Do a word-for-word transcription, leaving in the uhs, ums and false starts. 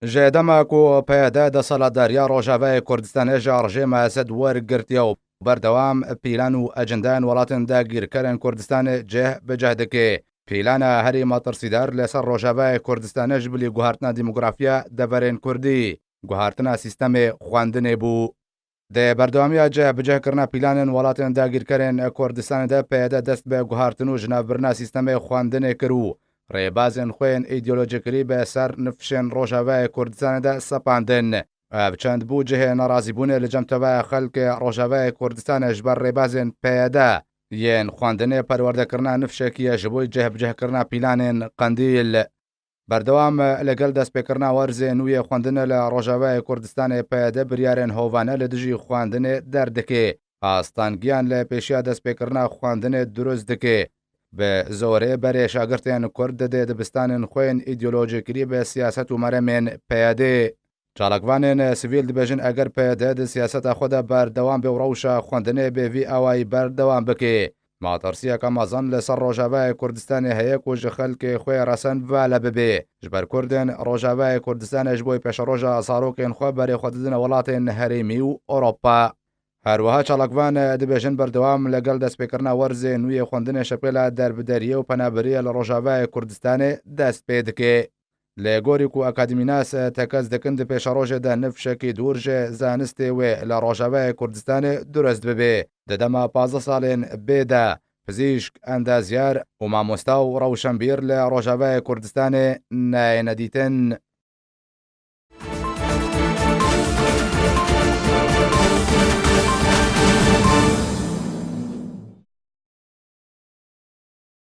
Ji dema ku P Y D desthilatdariya Rojavayê Kurdistanê ji rejîma Esed wergirtiye û berdewam pîlan û ecendeyên welatên dagîrkerên Kurdistanê cih bi cih dike, pîlana herî metirsîdar li ser Rojavayê Kurdistanê ji bilî guhartina demografiya deverên Kurdî, guhartina sîstemê xwendinê bû. Di berdewamiya cih bi cih kirina pîlanên welatên dagîrkerên Kurdistanê de P Y D dest bi guhartin û jinavbirina sîstemê xwendinê kir û rêbazên xwe yên îdeolojîkirî bi ser nifşên Rojavayê Kurdistanê de sepandin. Ev çend bû cihê nerazîbûnê li cem teveya xelkê Rojavayê Kurdistanê ji ber rêbazên P Y D yên xwendinê perwerdekirina nifşekî ye ji bo cih bi cihkirina pîlanên Qendîl. Berdewam li gel destpêkirina werzê nû yê xwendinê li Rojavayê Kurdistanê P Y D biryarên hovane li dijî xwendinê derdike. Astangiyan li pêşiya destpêkirina xwendinê dirust dike. Bi zorê berê şagirtên Kurd didê dibistanên xwe yên îdeolojîkirî bi siyaset û meremên P Y D. Çalakvanên sivîl dibêjin, eger P Y D di siyaseta xwe de berdewam be û rewşa xwendinê bi vî awayî berdewam bike, metirsiyeke mezin li ser Rojavayê Kurdistanê heye ku ji xelkê xwe resen vale bibe. Ji ber Kurdên Rojavayê Kurdistanê ji bo pêşeroja zarokên xwe berê xwe didine welatên herêmî û Ewropa. Her wiha çalakvan dibêjin, berdewam li gel destpêkirina werzê nû yê xwendinê şepêla derbideriyê û penaberiyê li Rojavayê Kurdistanê dest pê dike. Li gorî ku akademînas tekez dikin, di pêşerojê de nifşekî dûr ji zanistê wê li Rojavayê Kurdistanê dirust bibe. Di dema pazdeh salên bê de pizîşk, endazyar û mamosta û rewşenbîr li Rojavayê Kurdistanê nayêne dîtin.